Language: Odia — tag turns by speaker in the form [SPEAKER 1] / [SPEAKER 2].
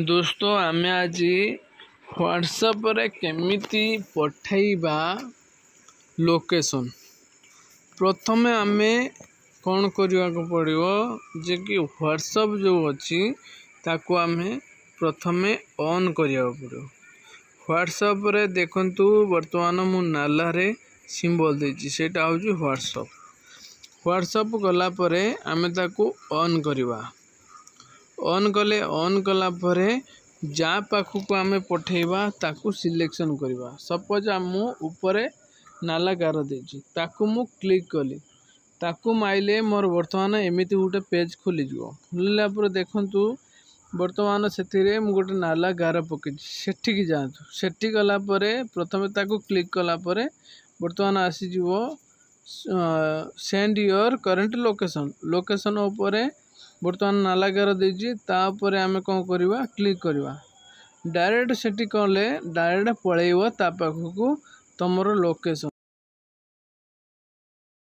[SPEAKER 1] ଦୋସ୍ତ, ଆମେ ଆଜି ହ୍ୱାଟ୍ସଆପ୍ରେ କେମିତି ପଠାଇବା ଲୋକେସନ୍। ପ୍ରଥମେ ଆମେ କ'ଣ କରିବାକୁ ପଡ଼ିବ ଯେ କି ହ୍ୱାଟ୍ସଆପ୍ ଯେଉଁ ଅଛି, ତାକୁ ଆମେ ପ୍ରଥମେ ଅନ୍ କରିବାକୁ ପଡ଼ିବ। ହ୍ୱାଟ୍ସଆପ୍ରେ ଦେଖନ୍ତୁ, ବର୍ତ୍ତମାନ ମୁଁ ନାଲାରେ ସିମ୍ବଲ୍ ଦେଇଛି, ସେଇଟା ହେଉଛି ହ୍ୱାଟ୍ସଆପ୍। ହ୍ୱାଟ୍ସଆପ୍ ଗଲା ପରେ ଆମେ ତାକୁ ଅନ୍ କରିବା। ଅନ୍ କଲେ, ଅନ୍ କଲା ପରେ ଯାହା ପାଖକୁ ଆମେ ପଠାଇବା, ତାକୁ ସିଲେକ୍ସନ୍ କରିବା। ସପୋଜ୍ ମୁଁ ଉପରେ ନାଲା ଗାର ଦେଇଛି, ତାକୁ ମୁଁ କ୍ଲିକ୍ କଲି। ତାକୁ ମାଇଲେ ମୋର ବର୍ତ୍ତମାନ ଏମିତି ଗୋଟେ ପେଜ୍ ଖୋଲିଯିବ। ଖୋଲିଲା ପରେ ଦେଖନ୍ତୁ, ବର୍ତ୍ତମାନ ସେଥିରେ ମୁଁ ଗୋଟେ ନାଲା ଗାର ପକେଇଛି। ସେଠିକି ଯାଆନ୍ତୁ। ସେଠି ଗଲା ପରେ ପ୍ରଥମେ ତାକୁ କ୍ଲିକ୍ କଲା ପରେ ବର୍ତ୍ତମାନ ଆସିଯିବ "send your current location". Location ଉପରେ ବର୍ତ୍ତମାନ ନାଲା ଗାର ଦେଇଛି, ତାପରେ ଆମେ କ'ଣ କରିବା? କ୍ଲିକ୍ କରିବା। ଡାଇରେକ୍ଟ ସେଠି କଲେ ଡାଇରେକ୍ଟ ପଳେଇବ ତା ପାଖକୁ ତୁମର ଲୋକେସନ୍।